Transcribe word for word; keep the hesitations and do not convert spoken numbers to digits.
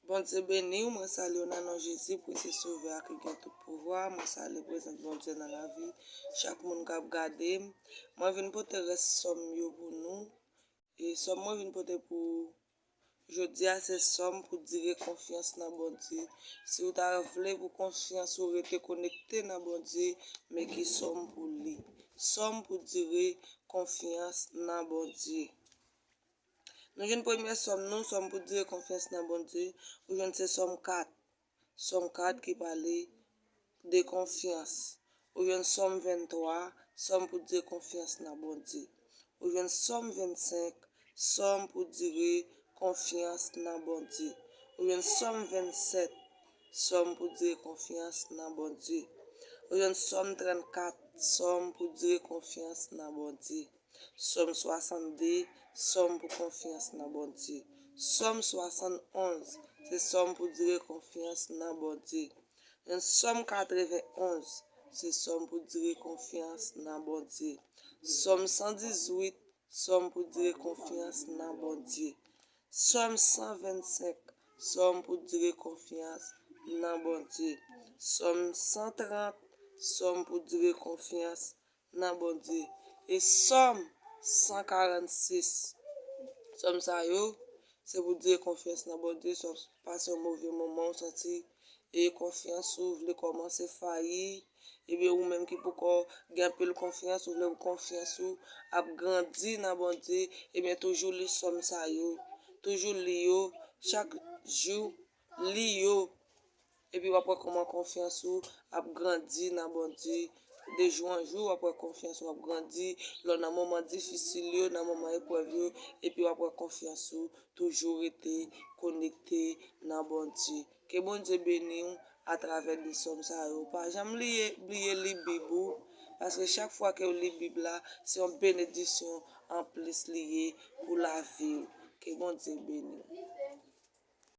Bondye beni w, mwen salye w nan non Jezi, prese Sovè a ki gen tout pouvwa. Mwen salye prezans Bondye nan lavi chak moun k ap gade m. Mwen vin pote rès sòm yo pou nou. E sòm mwen vin pote pou jodi a, se sòm pou dire konfyans nan Bondye. Si w ta vle pou konfyans ou rete konekte nan Bondye, men ki sòm pou li. Sòm pou dire konfyans nan Bondye. Nou jwenn premye sòm nou, sòm pou dire konfyans nan Bondye. Ou jwenn se sòm kat. Sòm kat ki pale de konfyans. Ou jwenn sòm venntwa, sòm pou dire konfyans nan Bondye. Ou jwenn sòm vennsenk, sòm pou dire konfyans nan Bondye. Ou jwenn sòm vennsèt, sòm pou dire konfyans nan Bondye. Ou jwenn sòm trannkat, sòm pou dire konfyans nan Bondye. Sòm swasannde, sòm pou konfyans nan Bondye. Sòm swasannonz, se sòm pou dire konfyans nan Bondye. Sòm katrevenonz, se sòm pou dire konfyans nan Bondye. Sòm san dizuit, sòm pou dire konfyans nan Bondye. Sòm san vennsenk, sòm pou dire konfyans nan Bondye. Sòm san trant, sòm pou dire konfyans nan Bondye. E sòm san karannsis, sòm sa yo, se pou dire konfyans nan Bondye, si w ap pase yon move moman, ou santi e konfyans ou vle kòmanse fayi, ebyen ou menm ki poko gen anpil konfyans, ou vle pou konfyans ou ap grandi nan Bondye, ebyen toujou li sòm sa yo. Toujou li yo, chak jou, li yo. Epi w ap wè kòman konfyans ou ap grandi nan Bondye. De jou an jou, w ap wè konfyans ou ap grandi. Lè w nan moman difisil yo, nan moman eprèv yo, epi w ap wè konfyans ou toujou rete konekte nan Bondye. Ke Bondye beni w atravè de sòm sa yo. Pa janm bliye, bliye li Bib ou, paske chak fwa ke w li Bib la, se yon benedisyon anplis li ye pou lavi w. Ke Bondye beni w.